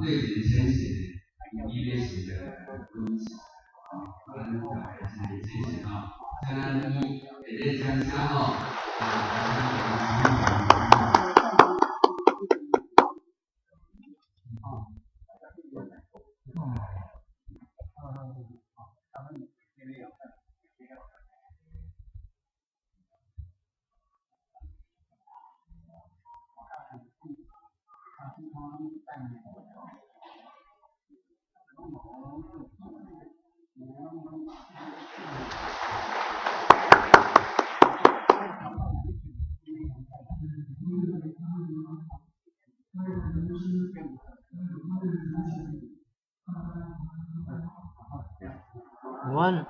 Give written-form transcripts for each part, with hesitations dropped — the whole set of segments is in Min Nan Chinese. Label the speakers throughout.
Speaker 1: 對一个浅顯的有伊欲寫的文字，吼，咱大家一个謝謝吼，請咱以熱烈掌聲吼。
Speaker 2: 阮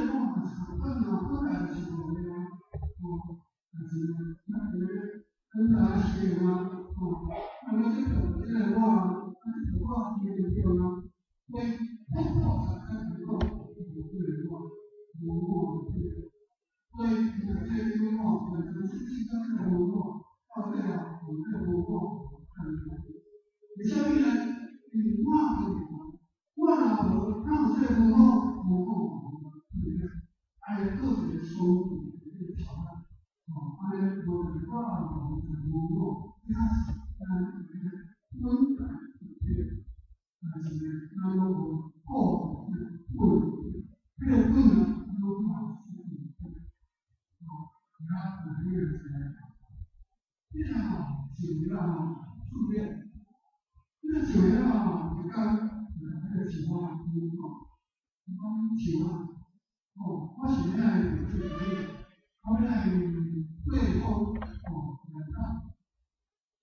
Speaker 2: 這個我就是本來本來就是無的啊，哦，但是呢，咱這個本來是的啊，哦，啊，咱這個這個我，啊，這個我伊就對啊，所以佛菩薩才是講無這個我，無我這個，所以這個我，就是這個無我，到最後有這個無我，看為啥物呢？因為我就是我，我若無，哪有這個無我？無我，對不對？愛做一個說明，一個條案，哦，按呢無就是我無就是無我，這是咱這個本來這個，但是呢，咱攏無顧這個本，這個本啊，攏嘛是哦，而家有這個是，這個吼樹葉吼樹葉，這個樹葉吼就講那個樹仔吼，講樹仔，哦，我想欲愛做這個，我欲愛對風哦來講，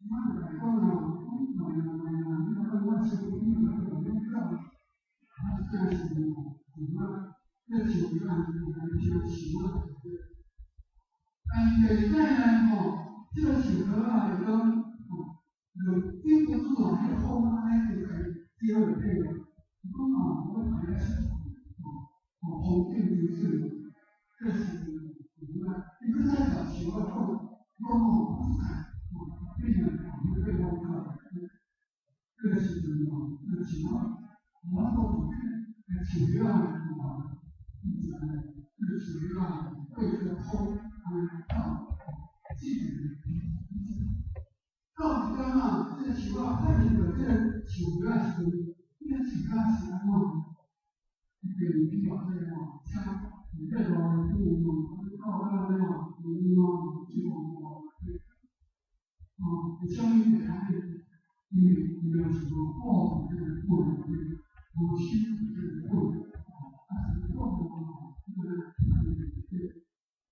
Speaker 2: 我就來講啊，講來啊來啊，你若講我收你若講你講，啊，這個是樹仔，這個樹葉來燒樹仔。但是就是呢，吼，這個樹葉啊，就講，吼，就頂不住啊，彼個風按呢就共伊招落去咯。伊講啊，我欲排遐哦，哦，風景真媠，這是樹仔，伊閣再共樹仔講，伊講吼，我看，哦，變啊，彼個風較，這個時陣吼，這個樹仔，無法度這個樹葉啊，伊就按呢，這個樹葉啊，對這個風。到一工啊，這個樹仔發現著這個樹葉時陣，這個樹葉是按怎？伊就去外底吼，車伫咧路的邊吼，到到尾吼，有烂就哦，為啥物會按呢？因為伊若是無顧著這個本，無守這個本，啊是講無吼，這個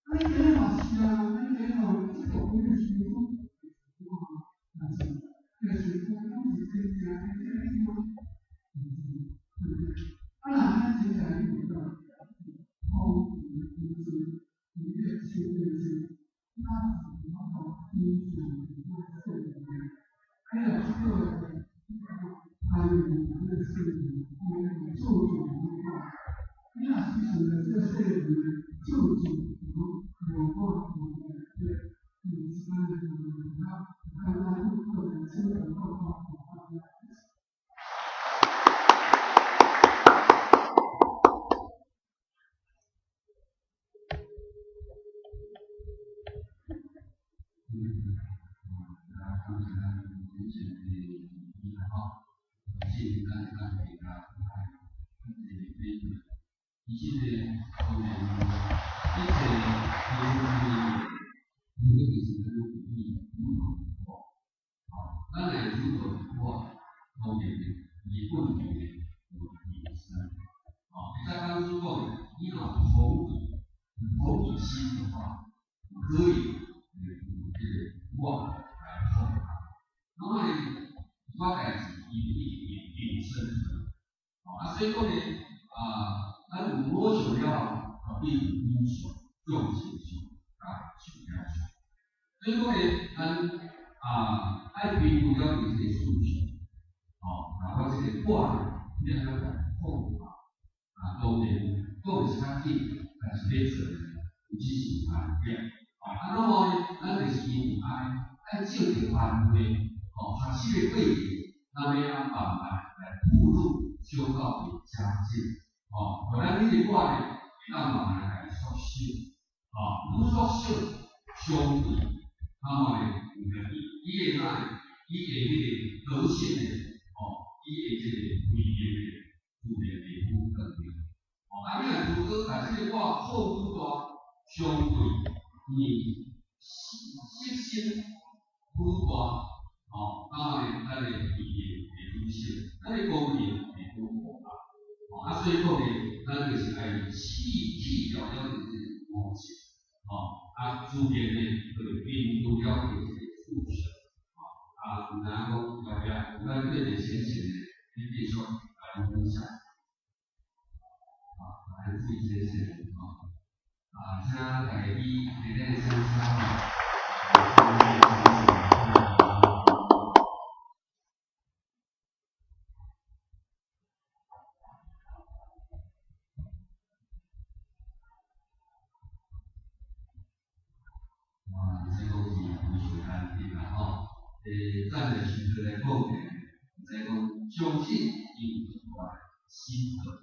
Speaker 2: 啊，你這嘛是啊，你這吼，這個幾個師傅，但是這個師傅講是真正的這個地方，毋是，對不對？啊，若按呢真正你有講，風雨無盡，伊這個修煉是，那是法度天上那個世界，啊，你若這個，他有這個世界，伊做主的話，你若是想著這個世界做主。無我無對，嗯，是按呢，較簡單，或者生活狀況。
Speaker 1: 嗯，啊，感謝咱之前的議員吼，謝謝咱咱大家來，這個其實呢，當然一切因為這個就是咱以主導的我，吼，咱來主導的我，當然伊本來有引申，吼，你在當初講，你若同理心的話，可以用這個我來放大，那麼呢，一寡代誌伊會引申出來，啊，所以講呢，啊，咱有我相了後，啊，變有理想、眾生相、啊，壽了相。所以講呢，咱啊，愛平衡了這個思想，吼，啊，我這個我呢，你按怎來放大？啊，當然講的是較緊，但是欲做呢，有只是難點。啊，那麼呢，咱就是因為愛，愛藉著班會，吼，學習的過程，咱欲按慢慢來步入修道的佳境，吼，予咱這個我呢，會當慢慢來縮小，吼，愈縮小相對，那麼呢，有影伊伊會哪？伊的彼個德性呢，吼，伊的這個威力呢，自然會愈強烈。吼，啊，你若如果共這個我放愈大，相對伊色心愈大，吼，那麼呢，咱的威力會愈小，咱的功能會愈大。吼，啊，所以講呢，咱就是愛去去掉了這個模式，吼，啊，自然呢，就會變除了這個思想，吼，啊，有影講後壁有咱對個顯現呢，你繼續來分享。好，來。来注意这个新闻吼。啊，请大家以热烈的掌声吼。哇，这讲是非常难得啦吼。咱个时阵来讲呢，知讲相信伊有足大心得会。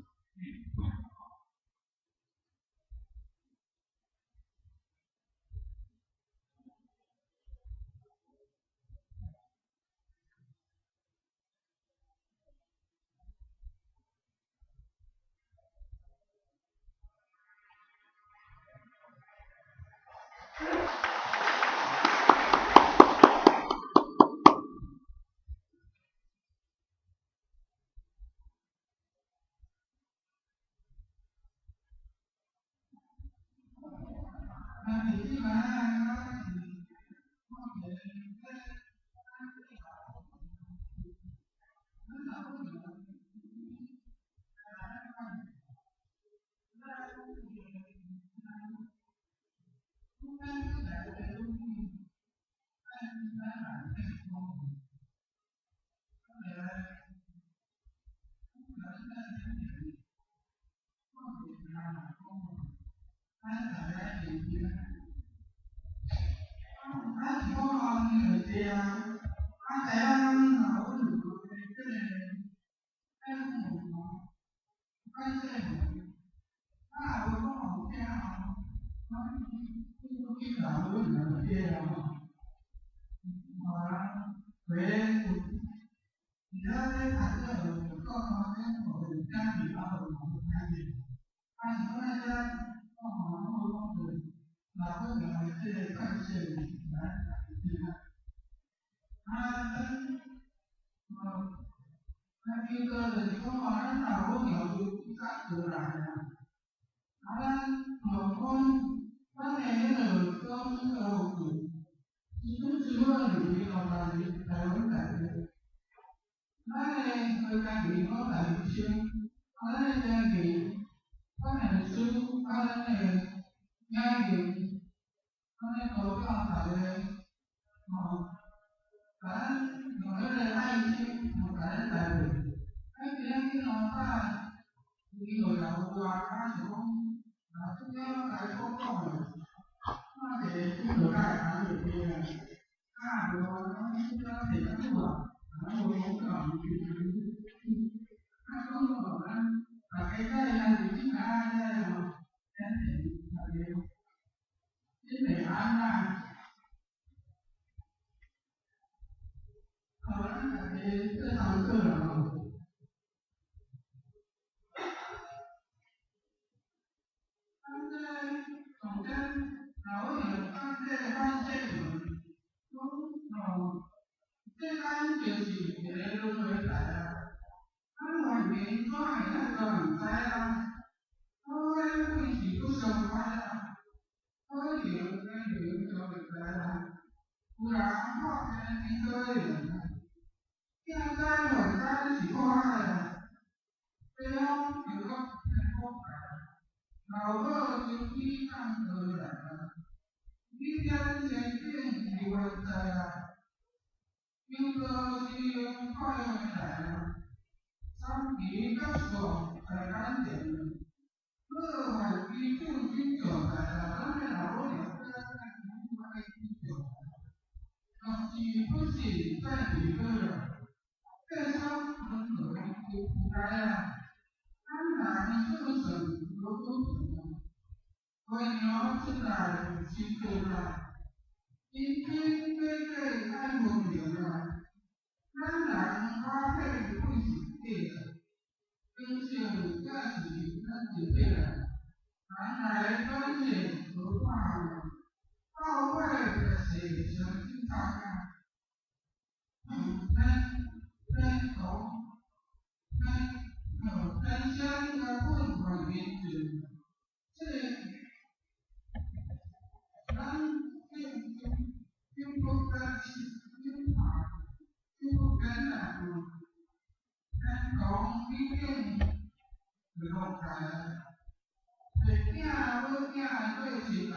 Speaker 2: 做囝母囝做亲爱，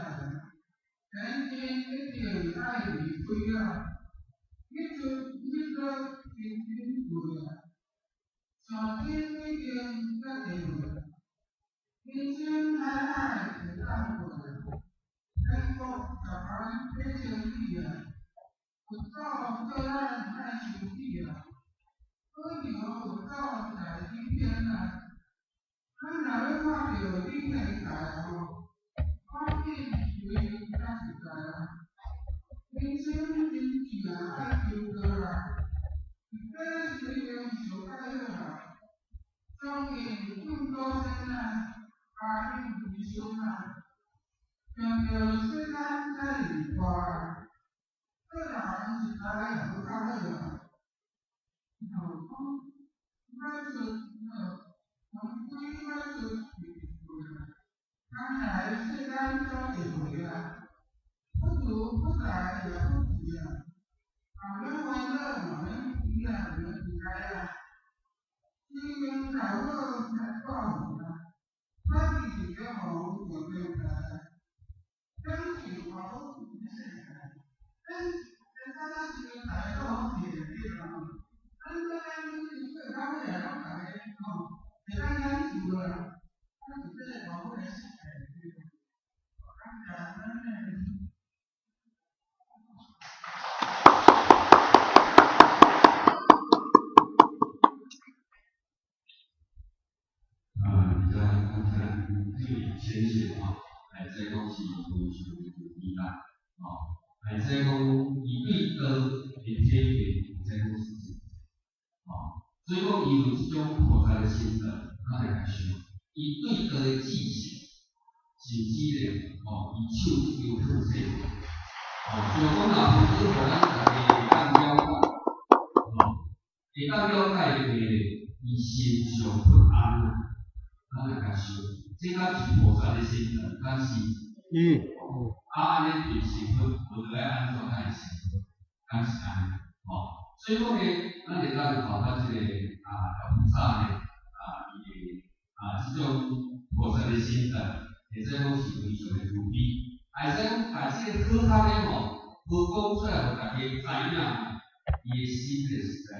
Speaker 2: 天真一定爱离开啊，日出日落真珍贵啊，上天一定才会会，人生海海会当过啊，天国十番体清理啊，佛祖叫咱莫生气啊，好娘佛祖在彼边啊，咱若欲看著你天台吼，赶紧回较实在啊。人生真正爱求道啊，伫家修行上较好啊，庄严更高深啊，阿弥为上啊，强调世间才是大啊，做人实在好较好啊。吼，讲歹出，讲鬼歹出是啊，将来世间总会回啊。不如不来也不急啊，啊，免烦恼嘛，免急啊，免期待啊。心灵较好才挂缘啊，歹记一个吼就变来啊。感情嘛好是啊，咱咱咱心灵大家都好记得对啦吼。咱咱咱做较尾啊，拢逐个吼，会当忍受啦。咱是这个老母的世界对。感谢咱的。
Speaker 1: 比较刚才这位先生吼，来这讲是非常的注意啦，吼，来这讲伊对道的体会，会使讲是真济，吼，所以讲伊有这种菩萨的心得，咱来共想，伊对道的知识，甚至咧，吼，伊手有特色，吼，所以讲若佛祖予咱大家会当了解，吼，会当了解的话咧，伊心上不安啊。咱来共想，这敢是菩萨的心得，敢是？啊，按呢就成佛，无就爱按怎才会成佛，敢是按呢？吼，所以讲呢，咱会当透过这个啊，老菩萨呢，啊，伊的啊这种菩萨的心得，会使讲是非常的慈悲，会使讲把这个好康的吼，无讲出来，予大家知影，伊的心咧实在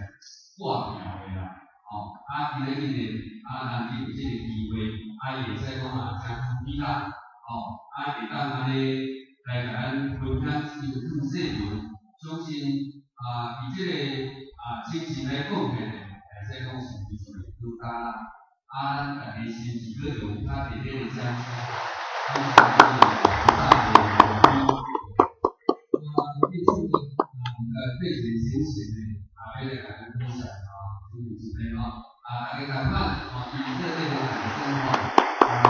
Speaker 1: 挂条的啦。吼，啊，今日呢，啊，难得有这个机会，啊，伊会使讲啊，真慈悲啦，吼，啊，会当按呢来共咱分享这个劝世文，相信啊，伫这个啊精神来贡献的，会使讲是非常的高大啦。啊，咱大家是毋是阁用较特别的掌声？感谢这个菩萨的慈悲。啊，继续呢，啊，费钱先生呢，啊，欲来共咱分享啊，真有一个吼，啊，大家共款，吼，以热烈的掌声吼，啊，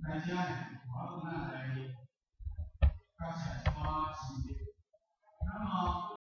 Speaker 3: 来遮呢，我讲咱来感谢一寡亲戚。那么